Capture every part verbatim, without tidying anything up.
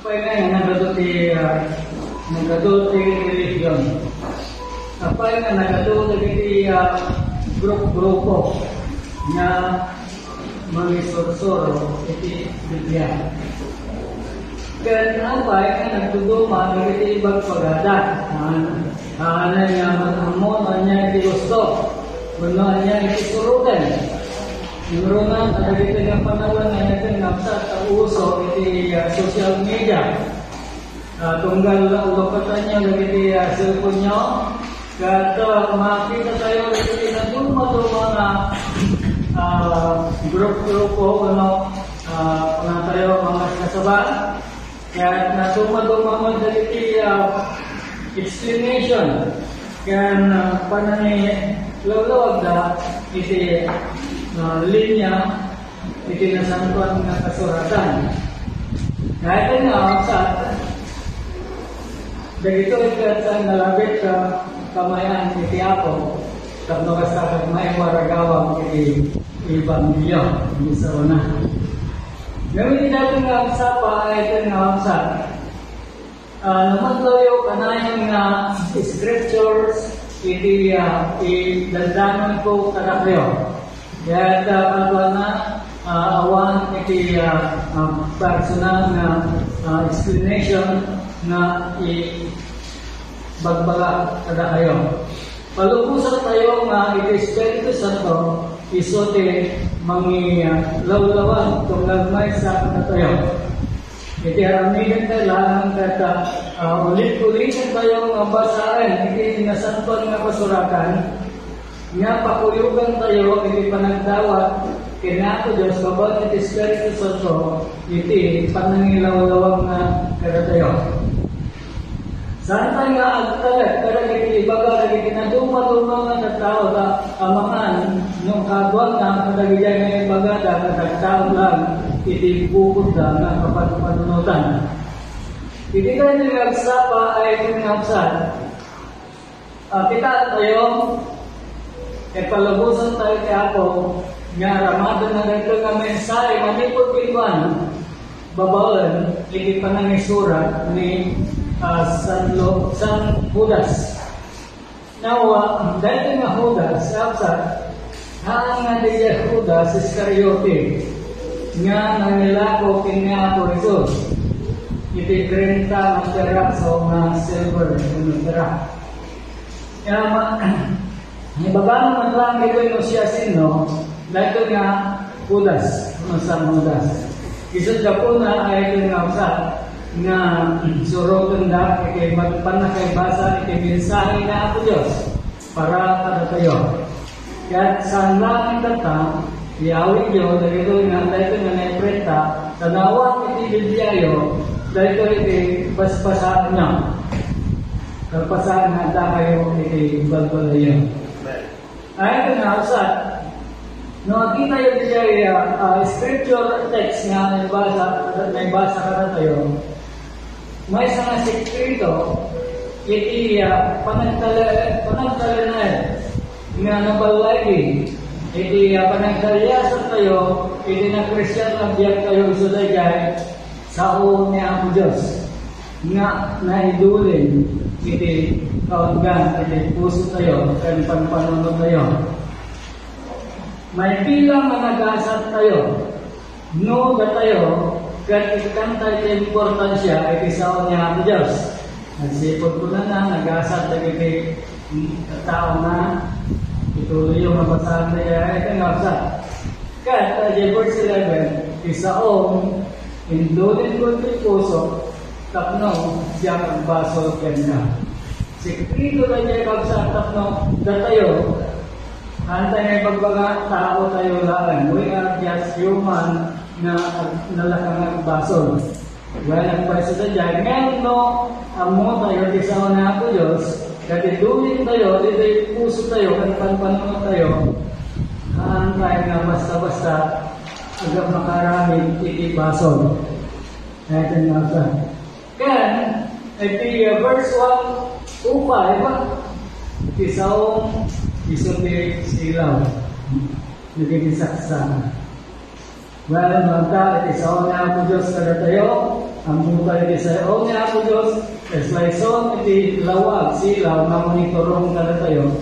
Apay nga nagadu ti, ah, nagadu ti religion? Apay nga nagadu dagiti, ah, grup-grupo nga mangisursuro iti Biblia? Ken apay nga nagduduma dagiti ibagbagada? Ah, Haan nga ammon ania iti gusto, wenno ania iti suroten. Imruna, kadagiti nga panawen nga naganapsat a uso iti, ah, social media. Ah, tunggal, ah, lukatan nyo dagiti, ah, cellphone nyo, ket, ah, makita tayo dagiti naduma-duma nga, ah, grup-grupo, wenno, ah, kuna tayo, mga kasaba. Ket naduma-duma met dagiti, ah, explanation ken, ah, panangilawlawagda iti, ah, linya iti Nasantoan nga Kasuratan. Daytoy nga, sa, dagitoy ket nalabit ka kamay-an iti Apo, tapno kasta ket maiwaragawam iti Ebanghelio, iti saona. Ngem iti daytoy nga agsapa, ay ken nga agsapa, ah, namatlayo kanayon nga scriptures iti, ah, idandanonko kadakayo. Ket, ah, kaduana, ah, awan iti, ah, ah, personal nga, ah, explanation nga i-, bagbaga kadakayo. Palubosantayo nga iti Espiritu Santo, isu ti mangilawlawan tunggal maysa kadatayo. Iti aramiden tayo laeng ket, ah, ulit-ulitantayo nga basaen iti Nasantoan nga Kasuratan, nga pakuyogantayo iti panagdawat ken Apo Dios babaen iti Espiritu Santo iti panangilawlawagna kadatayo. Saan pay nga agtalek kadagiti ibaga dagiti naduma-duma nga tattao ta amangan no kaduanna kadagiti nga ibagada nga tattao lang iti bukodda nga kapanupanunotan. Iti daytoy nga agsapa ay ken nga agsat, ah, kitaentayo, ket palubosantayo ti Apo nga aramatenna daytoy nga mensahe manipud kenkuana. Babaen iti panangisurat ni, ah, San Lo-, San Judas. Now, ah, daytoy nga Judas, sa, haan nga di Judas Iscariote nga nangilako ken ni Apo Jesus iti trenta nga piraso nga silver nga pera. Kaya ma-, ibagam met lang ditoy no siasino, daytoy nga Judas, no San Judas. Isut gapuna ay ito nga usa nga surotenda iti pannakaibasa iti mensahe nga Apo Dios para kadatayo. Ket saan laeng tatta, iawidyo dagitoy nga, daytoy nga naiprenta, ta no awan iti Bibliayo, daytoy iti basbasaenyo. Kalpasan nga addakayo iti balbalayo. Ay, ito nga, usa, no, akitayo ditoy, ah, ah, scripture text nga naibasa, naibasa kadatayo, maysa nga sekreto iti, ah, panagtala-, panagtalinaed nga naballagi iti, ah, panagkariasantayo iti nakristian nga biagtayo isu daydiay sao ni Apo Dios nga naidulin iti kaunggan iti pusotayo ken panpanunotayo. Maipila nga nagasattayo no datayo ket ikkanta iti importansia iti sao ni Apo Dios. Nagsipud kunana, nagasat dagiti tattaona, ituloyyo nga basaen daydiay, iti nga usa. Ket, ah, iti verse eleven, ti saom, indulinko ti puso, tapno siak agbasol kenka. Sekreto daydiay, kabsat, tapno datayo, haan tayo nga ibagbaga, taotayo laeng. We are just human nga ag-, nalaka nga agbasol. Wen, agpayso daydiay, ngem no ammotayo ti sao ni Apo Dios, ket idulin tayo, ditoy puso tayo, ken panpanunot tayo, haan tayo nga basta-basta agmakaramid iti basol. Kaya ito nga usa. Ken, iti, uh, verse one oh five, ti saom isu ti silaw. Nagiging saksa. Well, manta iti sao ni Apo Dios kadatayo, ammotayo iti sao ni Apo Dios, kasla isu iti lawag, silaw, nga mangiturong kadatayo,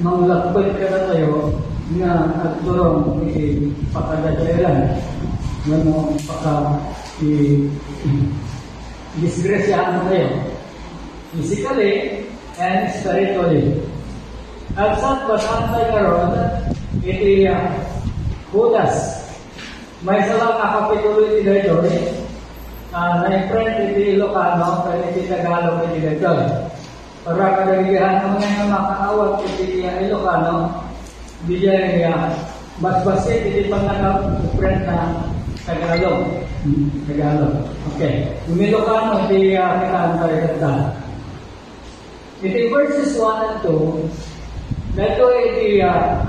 manglapped kadatayo, nga agturong iti pakadadaelan, wenno paka-, i-, disgrasyaantayo, physically and spiritually. Agsa, basaantayo ngarud iti, ah, Judas. Maysa la nga kapitulo iti daytoy. Ah, naiprint iti Ilocano, ken iti Tagalog iti daytoy. Para kadagiti amin nga makaawat iti, ah, Ilocano, diay, ah, basbasit iti pannaka-print na Tagalog. Hmm, Tagalog. Okay. Ilocano iti, ah, kitaentayo. Iti verses one and two, daytoy iti, ah,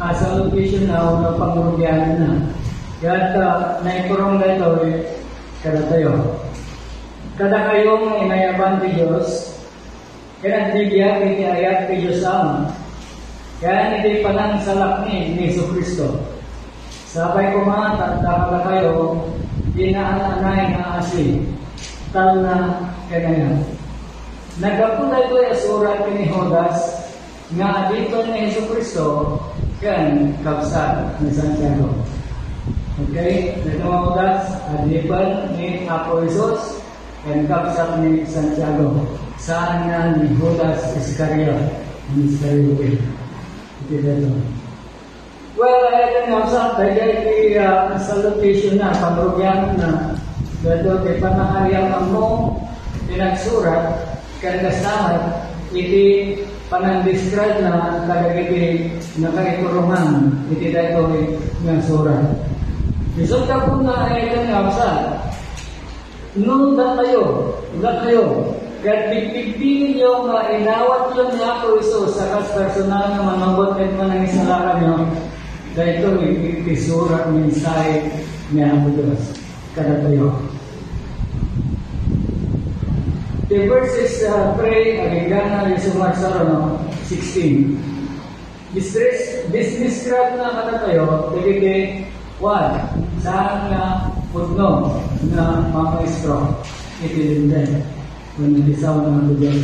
ah, salutation na wenno pangrugianna. Ket, ah, naiturong daytoy kadatayo. Kadakayo nga inayaban ti Dios, ken agbibiag iti ayat ti Dios Ama, ken iti panangsalaknib ni Jesu-Cristo. Sapay koma ta adda kadakayo ti naan-anay nga asi, talna, ken ayat. Naggapu daytoy a surat ken ni Judas nga adipen ni Jesu-Cristo ken kabsat ni Santiago. Okay? Daytoy nga Judas, adipen ni Apo Jesus ken kabsat ni Santiago. Saan nga ni Judas Iscariot, ni Iscariote. Iti daytoy. Well, ay, ken nga sa, daytoy iti, ah, salutation na, pangrugianna, daytoy ti pannakariam ammo, ti nagsurat, ken kasamat, iti panangdescribe na kadagiti nakaiturongan iti daytoy nga surat. Isut' gapuna, ay, ken nga sa, No dakayo, dakayo, ket bigbigbigyo nga inawatyo ni Apo Jesus a kas personal nga Manongpet ket Manangisalakanyo, daytoy iti surat mensahe ni Apo Dios kadatayo. The verses, uh, three, agingga na, isu nga Marsaro, no? Sixteen. Disres-, disdescribe na kadatayo dagiti kuan, saan nga pudno nga mamaestro iti Linteg wenno iti sao ni Apo Dios.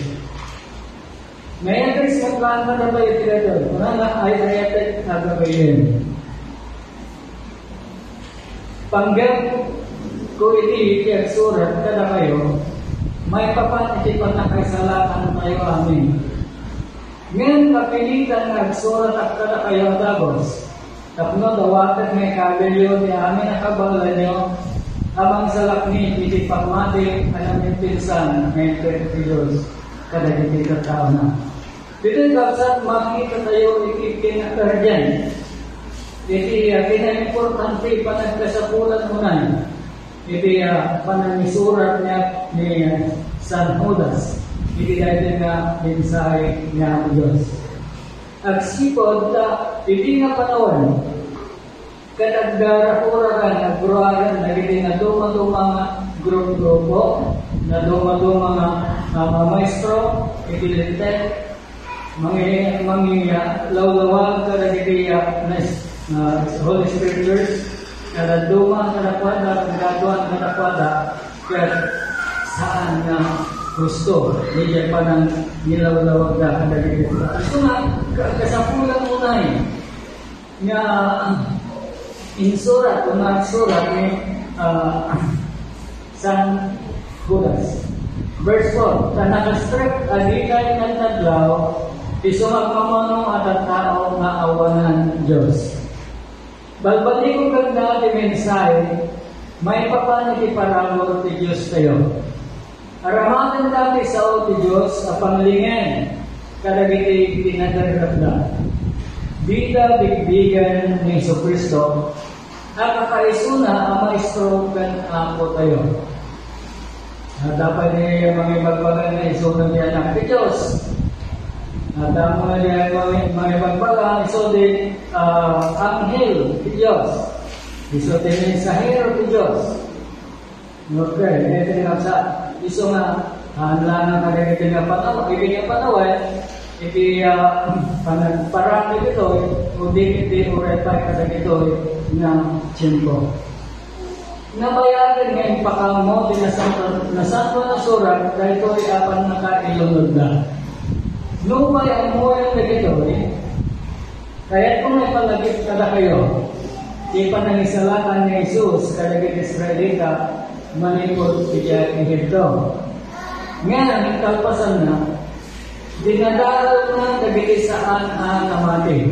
May address nga kuan kadatayo iti daytoy. Kunana, "I, I attend a rebellion." Panggep ko iti, iti agsurat kadakayo, maipapan iti pannakaisalakantayo amin. Ngem kapilitan nga agsurat kadakayo a dagus, tapno dawatek nga ikabiliyo ti amin a kabaelanyo a mangsalaknib iti pammati a naminpinsan nga inted ti Dios kadagiti tattaona. Ditoy kabsat, makitatayo iti kina-urgent, iti, ah, kinaimportante, panagkasapulan unay iti, ah, panangisurat ni, ni San Judas iti daytoy nga mensahe ni Apo Dios. Agsipud ta iti nga panawen, ket agdarakuran, agruaran dagiti nadumaduma nga grup-grupo, nadumaduma nga, ah, mamaestro iti Linteg, mangi-, mangi-, ah, lawlawag kadagiti, ah, nas-, ah, Holy Scriptures, kadaduma kadakuada, kadakuan kadakuada, ket saan nga husto, diay panangilawlawagda kadagiti. Isu nga, ka-, kasapulan unay nga insurat o nagsurat ni, ah, San Judas. Verse four, "Ta nakastrek a dikay nagtaglaw, isu nga agmamano a tattao nga awanan Dios." Balbalikon kano ti mensahe maipapan iti parabur ti Diostayo. Aramatenda ti sao ti Dios a panglingen kadagiti pinaderrepda. Dida bigbigen ni Jesu-Cristo a kakaisuna a Maestro ken Apotayo. Adda pay di mangibagbaga nga isuno ti Anak ti Dios. Adda met di mangi-, mangibagbaga isu ti, ah, anghel ti Dios. Isu ti mensahero ti Dios. Okay, iti nasa, isu nga, ah, lanang kadagiti nga panaw-, iti nga panawen, Iti, ah, panagparang dagitoy, o di iti uray pay kadagitoy nga tiempo. Nabayagen nga impakaammo ti Nasanto-, Nasantoan a Surat daytoy a pannakailunodda. Nupay ammoyo dagitoy, kayatko nga ipalagip kadakayo ti panangisalakan ni Jesus kadagiti Israelita manipud idiay Egipto. Ngem kalpasanna, dinadaelna dagiti saan a namati.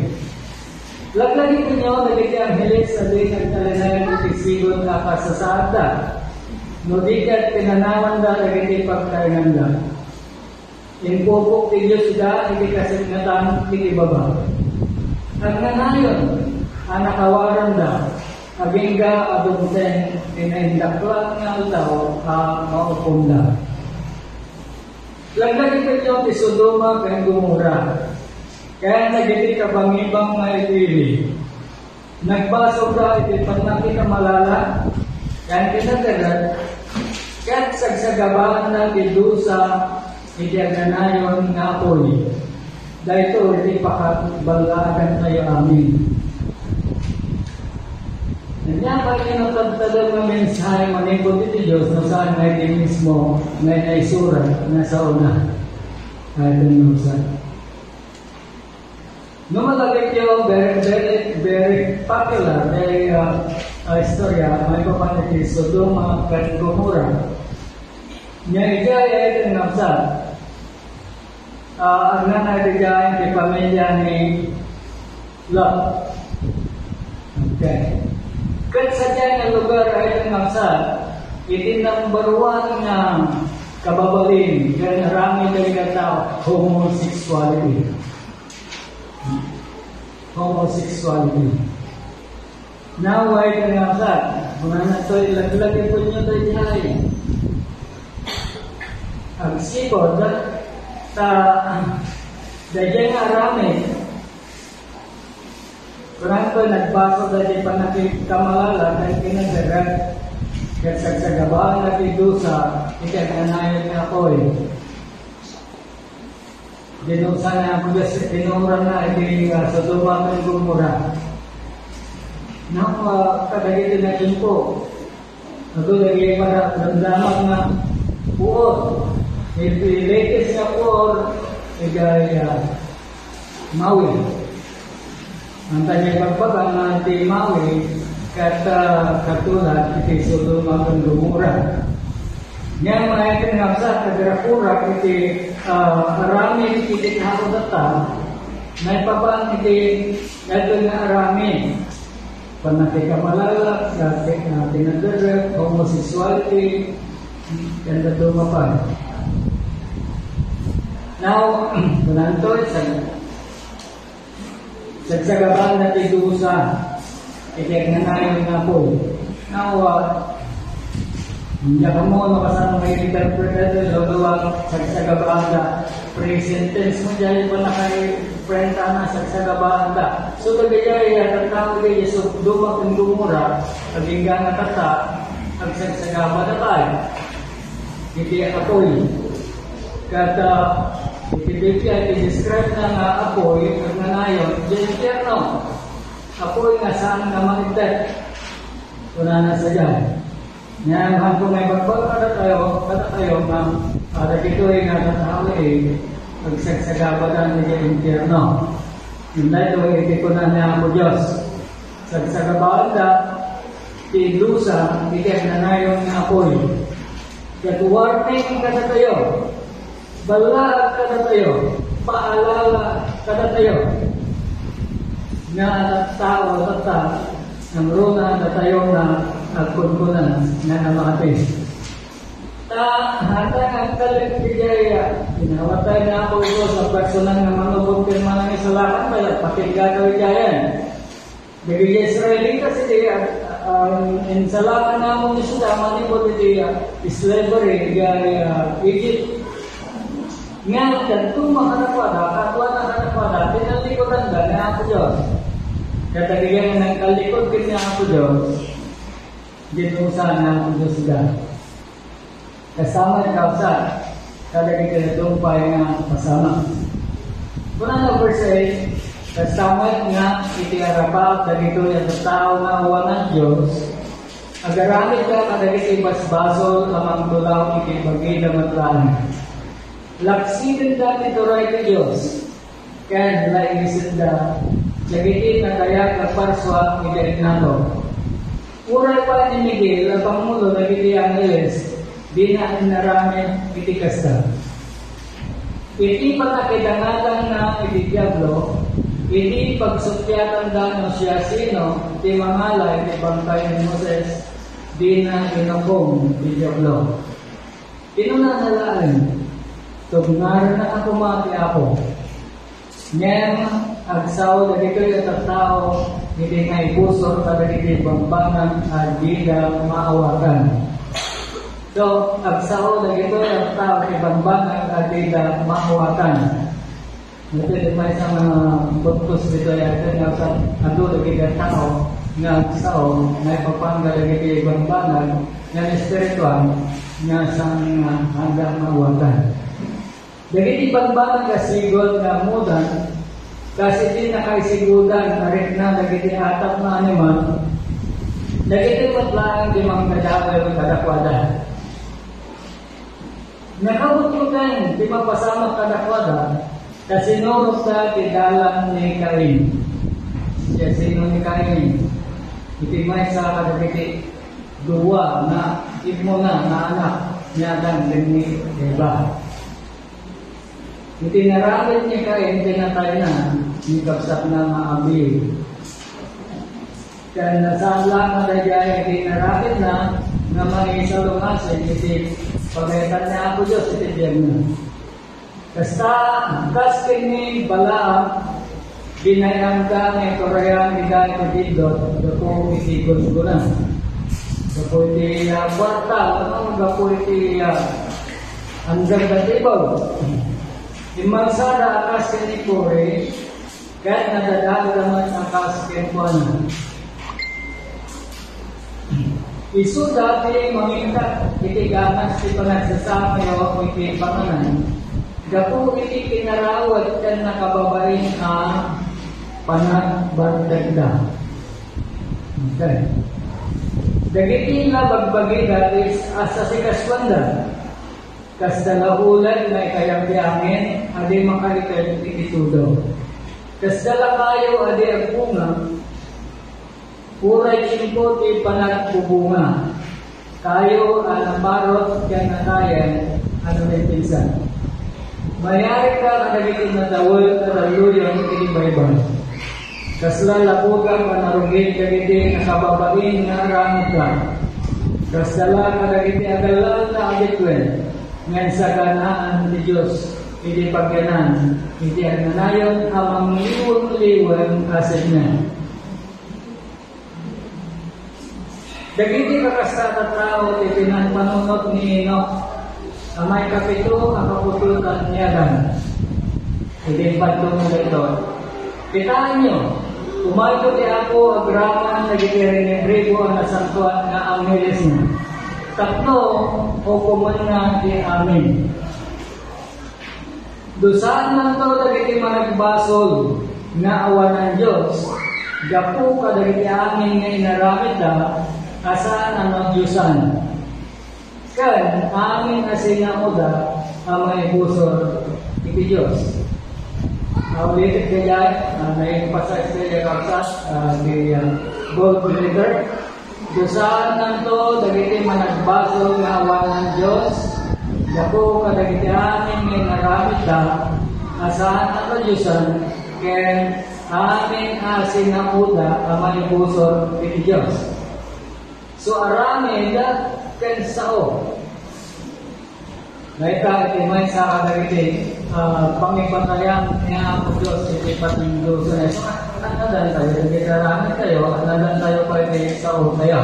Laglagipenyo dagiti angheles a di nagtalinaed iti sigud a kasasaadda, no di ket pinanawanda dagiti pagtaenganda. Impupok ti Dios ida iti kasiknatan iti baba. Agnanayon a nakawaranda, agingga a dumteng ti naindaklan nga aldaw a maukomda. Laglagipenyo ti Sodoma ken Gomorra, ken dagiti kabangibang nga itili. Nagbasolda iti pannakikamalala ken kinaderrep, ket sagsagabaanna ti dusa iti agnanayon nga apuy. Daytoy ti pakaballaagantayo amin. Ania pay ti natadtadem nga mensahe manipud iti Dios no saan nga iti mismo nga naisurat nga saona? Ay, iti nausat. No malagipyo, very, very, very popular, very, uh, uh, istorya, maipapan iti Sodoma ken Gomorra. Nia, idiay iti nabsat. Ah, agnana iti diay ti pamilia ni Lot. Okay. Ket sadiay nga lugar a iti nabsat, iti number one nga kababalin ken aramid dagiti tao, homosexuality. Homosexuality. Now, why ka nga sa? Kunana toy, laglagipenyo daydiay. Agsipud, ta, daydiay nga aramid. Kunana toy, nagbasol daydiay pannakikamalala, daydiay nga dagat. Ket sagsagabaanna ti dusa, iti agnanayon nga apuy. Dinusa ni Apo Dios, tinuran na iti, ah, Sodoma ken Gomorra. Nang, ah, kadagiti nagimpo, adu dagiti para damdamat nga puor. Iti latest nga puor, iti, ah, Maui. Anta nga ibagbaga nga ti Maui ket, ah, katulad iti Sodoma ken Gomorra. Ngem maiknabsat, nagrakura iti, ah, aramid iti tao tatta, maipapan iti daytoy nga aramid. Pannakikamalala, sa, ah, kinaderrep, homosexuality, ken dadduma pay. Now, kunanto, sa Sagsagabaanna ti dusa iti agnanayon nga apuy. Now, ah, diak ammo no kasano nga i-interpret daytoy, although sagsagabaanda, present tense mo diay, pannakaiprentana, sagsagabaanda. So, dagiti, ah, tattao diay Sodoma ken Gomorra, agingga nga tatta, agsagsagabada pay iti apuy. Ket, ah, iti Biblia, iti describe na nga apuy, agnanayon, iti infierno. Apuy nga saan nga maitdek. Kunana sadiay. Ngem, haanko nga ibagbaga kadatayo, kadatayo nga, ah, dagitoy nga tattao, eh, agsagsagabadan iti infierno. Ngem daytoy iti kuna ni Apo Dios. Sagsagabaanda ti dusa iti agnanayon nga apuy. Ket warning kadatayo, ballaag kadatayo, paalala kadatayo, nga tattao tatta, nangruna datayo nga agkunkunaan nga namati. Ta, hata nga agtalek ti dayta, inawat tayo nga Apo Dios a personal nga manubot ken manangisalakan tayo, patingga tayo diayen. Dagiti Israelitas iti, ah, ah, insalakan nga Apo Dios ida manipud iti, ah, slavery iti, ah, Egypt. Ngem dadduma kadakuada, kaduana kadakuada, tinallikudanda ni Apo Dios. Ket dagiti nga nagtallikud ken ni Apo Dios, dinusa ni Apo Dios ida. Kasama ti kabsat, kadagiti dadduma pay nga pasamak. Kunana verse eight, kasta met nga iti arapaat dagitoy a tattao nga awanan Dios, agaramidda kadagiti basbasol a mangtulaw iti bagida met laeng. Laksidenda ti turay ti Dios, ken laigisenda dagiti nagayat a parsua iti agnato. Uray pay ni Miguel a pangulo dagiti angheles, dina inaramid iti kasta. Iti panakidangatanna iti Diablo, iti pagsuppiatanda no siasino ti mangala iti bangkay ni Moses, dina inukom ti Diablo. Kinunana laeng, "Tubngarennaka koma ti Apo." Ngem agsao dagitoy a tattao iti naibusor kadagiti bambanag a dida maawatan. So, agsao dagitoy a tattao iti bambanag a dida maawatan. Iti di maysa nga bugtos ditoy, iti nga sa-, adu dagiti tao nga agsao, nga ipapangga dagiti bambanag nga espirituan nga saan nga adda maawatan. Dagiti bambanag a sigud nga ammodan, kas iti nakaisigudan a rikna dagiti atap nga animal, dagiti met laeng ti mangdadael kadakuada. Nakabutbuteng ti mapasamak kadakuada, ta sinurotda ti dalan ni Cain. Siasino ni Cain? Iti maysa kadagiti dua nga immuna nga anak ni Adan ken ni Eva. Iti naramid ni Cain, pinatayna ni kabsatna nga Abel. Ken saan laeng a daydiay iti naramidna nga mangisalungasing iti pagayatan ni Apo Dios iti biagna. Kasta, kas ken ni Balaam, binay-anda nga iturayan ida iti biddut gapu iti gusgona. Gapu iti, ah, kuarta, ano, gapu iti, ah, under the table. Immagsada a kas ken ni Kore, ket nadadaelda met a kas kenkuana. Isuda ti mangitak iti ganas ti panagsasakayo iti panganan, gapu iti kinarawet ken nakababain a panagbartegda. Okay. Dagiti nga bagbagida ti asasikasuanda. Kasta la uleg nga ikayam ti angin a di makaited iti tudo. Kasta la kayo a di agbunga, uray tiempo ti panagbubunga. Kayo a naparot ken natayen a numinpinsan. Mayarigka kadagiti nadawel a dalluyon iti baybay. Kasla lapudka a narugit dagiti nakababain nga aramidda. Kasta la kadagiti agallalna a bituen, ngem saganaan ti Dios iti pagyanan iti agnanayon a mangliwemliwem a sirna. Dagiti kakasta a tattao ti pinangpanunot ni Enoc a maikapito a kaputotan ni Adan. Idi padto nga daytoy, kitaenyo, umayto ti Apo agraman dagiti ribribribu a nasantoan nga anghelesna. Tapno ukomenna ti amin. Dusaannanto dagiti managbasol nga awanan Dios gapu kadagiti amin nga inaramidda a saan a nadiosan. Ken amin a sinaoda a maibusor iti Dios. Ulitek daydiay, ah, na-emphasize daydiay, kabsat, ah, di, ah, bold letter. Dusaannanto dagiti managbasol nga awanan Dios, gapu kadagiti amin nga inaramidda a saan a nadiosan, ken amin a sinaoda a maibusor iti Dios. So, aramid ken sao. Dayta iti maysa kadagiti, ah, pangipatayan ni Apo Dios iti patindosana. So, annadantayo, dagiti aramidtayo, annadantayo pay iti saotayo.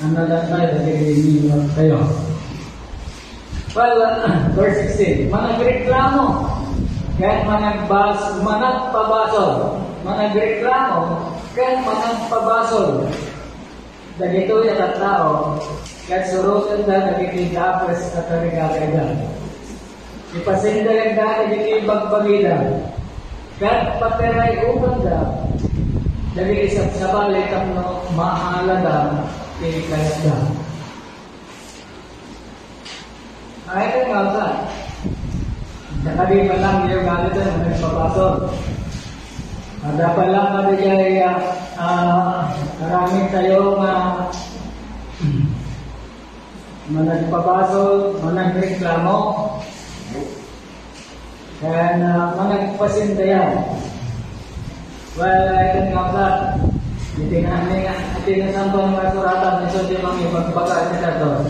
Annadantayo, dagiti ngiwatayo. Well, verse sixteen, managreklamo ken managbas-, managpabasol. Managreklamo ken managpabasol. Dagitoy a tattao, ket surotenda dagiti dakes a tarigagayda. Ipasindayagda dagiti bagbagida. Ket patirayuanda dagiti sabsabali tapno maalada ti kayatda. Ay, ito nga sa. Nakadi pa lang yung gamit na nagpapasok. Ada pa lang kami kaya, ah, maraming tayo nga managpapasok, managreklamo. Kaya na managpasindayan. Well, I can count that. Iti na, iti na, iti na sampo nga suratan, iso di mang ipagbaga iti dato.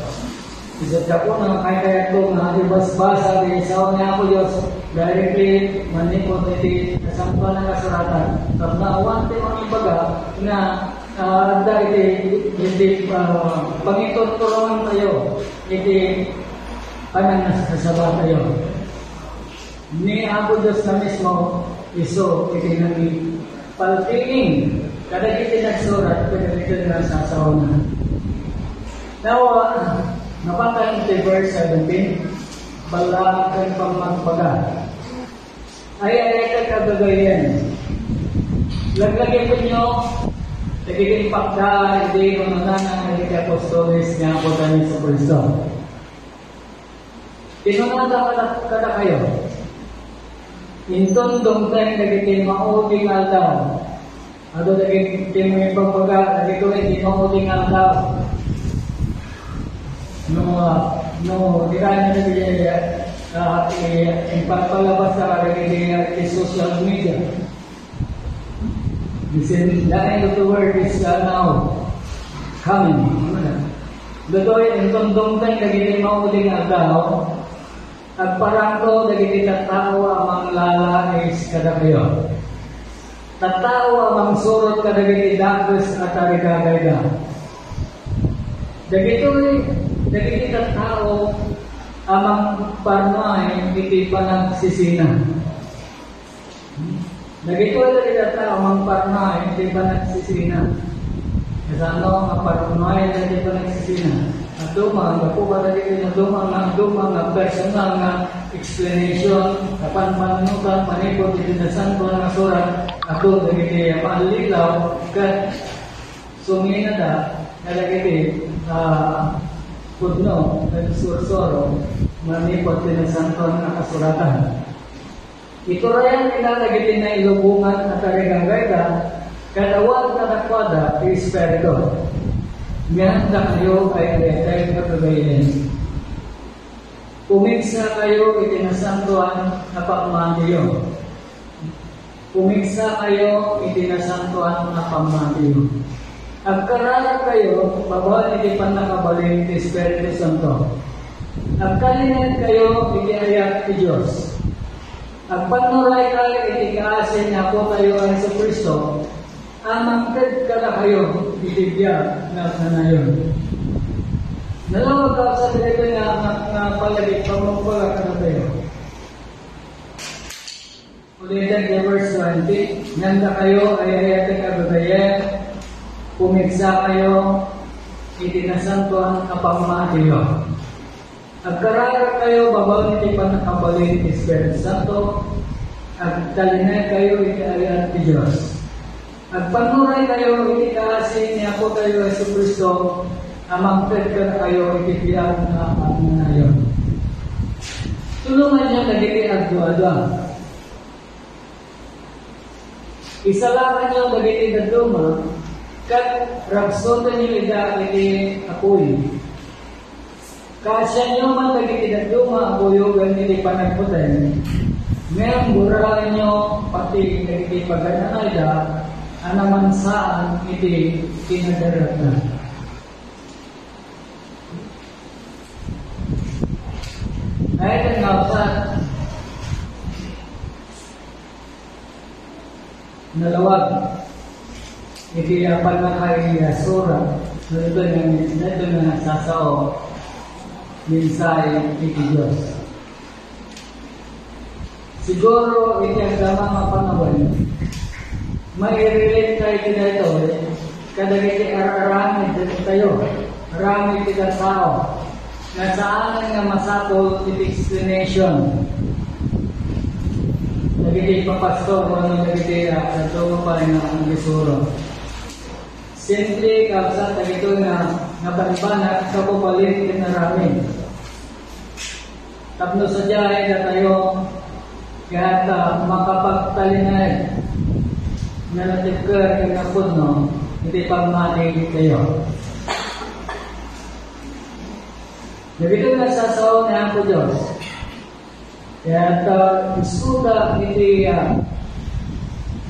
Iso ka po na kaya kaya ko nga ibasbasa di sa ni Apo Dios directly manipot iti nasampo nga suratan. Tapno awan ti mangibaga nga, ah, adda iti, iti, ah, pangiturturongan tayo, iti panangasasaba tayo. Ni Apo Dios na mismo, isu iti nangipaltiing kadagiti nagsurat kadagiti nasasaona. Now, uh, napatay iti verse seventeen, balla ken pammagbaga. Ay, ay, ay, kagagayan. Laglagipenyo, dagiti pagdaan, iti ununana, dagiti apostoles, nga Apo tayo Jesu-Cristo. Kinunada kada, kadakayo, inton dumteng dagiti maudi nga aldaw, adu dagiti mangipagbaga, dagitoy ti maudi nga aldaw. No, ah, no, di tayo na dagiti, ah, i-, ipagpalabas na dagiti, ah, iti social media. Bisan laeng nga the word is, uh, now coming. Daytoy, inton dumteng dagiti maudi nga aldaw, agparangto dagiti tattao a manglalais kadakayo. Tattao a mangsurot kadagiti dakes a tarigagayda. Dagitoy, dagiti tattao a mangparnuay iti panagsisina. Dagitoy dagiti tattao a mangparnuay iti panagsisina. Kasano nga parnuay iti panagsisina? Aduma, gapu kadagiti naduma nga, aduma nga personal nga explanation, kapan panunutan, manipod iti Nasantoan nga Surat, adu dagiti maallilaw, ket suminada kadagiti, ah, pudno, ket sursuro, manipod iti Nasantoan nga Kasuratan. Iturayan ida dagiti nailubongan a tarigagayda, ket awan kadakuada ti Espiritu. Ngem dakayo ay ay-ayatek a gagayyem, pumigsakayo iti nasantoan a pammatiyo. Pumigsakayo iti nasantoan a pammatiyo. Agkararagkayo babaen iti pannakabalin ti Espiritu Santo. Agtalinedkayo iti ayat ti Dios. Agpannuraykayo iti kaasi ni Apotayo a Jesu-Cristo a mangted kadakayo iti biag nga kanayon. Nalawag ka sa daytoy nga, nga, nga palagip, pamagbaga kadatayo. Ulitek ti verse twenty, ngem dakayo, ay-ayatek a gagayyem, pumigsakayo iti nasantoan a pammatiyo. Agkararagkayo babaen iti pannakabalin ti Espiritu Santo, agtalinedkayo iti ayat ti Dios. Agpannuraykayo iti kaasi ni Apotayo Jesu-Cristo a mangted kadakayo iti biag nga agnanayon. Tulonganyo dagiti agduadua. Isalakanyo dagiti dadduma, ket rabsutenyo ida iti apuy. Kaasianyo man dagiti dadduma a kuyogen iti panagputeng, ngem guraenyo pati dagiti pagan-anayda a namansaan iti kinadaraatna. Daytoy nga upat, nalawag iti apan nga kaiya sura, daytoy nga, daytoy nga nagsasao, mensahe iti Dios. Siguro, iti agdama nga panawen, mairelate tayo iti daytoy kadagiti ar-aramid dagitayo, aramid ti tattao, nga saanen nga masapul iti explanation. Dagiti papastor wenno dagiti, ah, dadduma pay nga agisuro. Simple, kabsat, dagitoy nga, nga bambanag kababalin ken aramid. Tapno sadiay datayo ket, ah, makapagtalinaed nga natibker ken napudno iti pammati tayo. Dagitoy nga sasaw ni Apo Dios. Ket, ah, isuda iti, ah,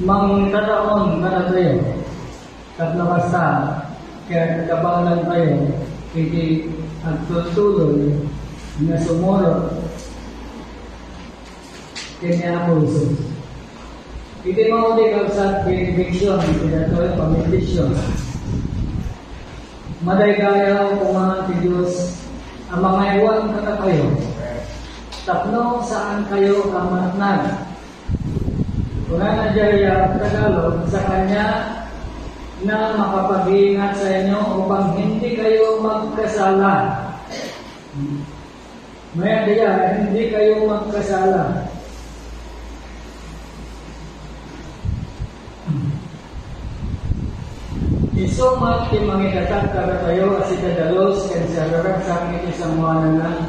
mangtataon kadatayo. Tapno kasta, ket kabaelan tayo iti agtultuloy nga sumurot ken ni Apo Jesus. Iti maudi, kabsat, benediction, iti datoy pamildision. Madaydayaw koma ti Dios a mangaywan kadakayo, tapno saan kayo a matnag. Kunana diay a Tagalog, sa kanya na makapag-iingat sa inyo upang hindi kayo magkasala. Mayat diay, hindi kayo magkasala. Isu met ti mangidatak kadatayo a sidadalus ken siarraragsak iti sangoananna.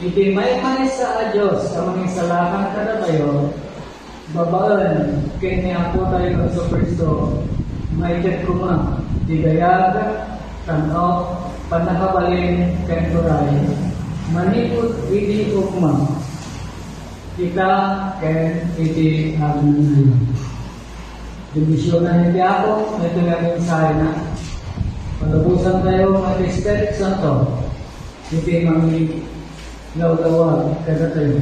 Iti maymaysa a Dios a mangisalakan kadatayo, babaen ken ni Apotayo Jesu-Cristo, maited koma ti dayag, tan-ok, pannakabalin, ken turay, manipud idi ukma, ita ken iti agnanayon. Bendisionan iti Apo, iti nga mensahena. Palubosan tayo nga ti Espiritu Santo, iti mangilawlawag kadatayo.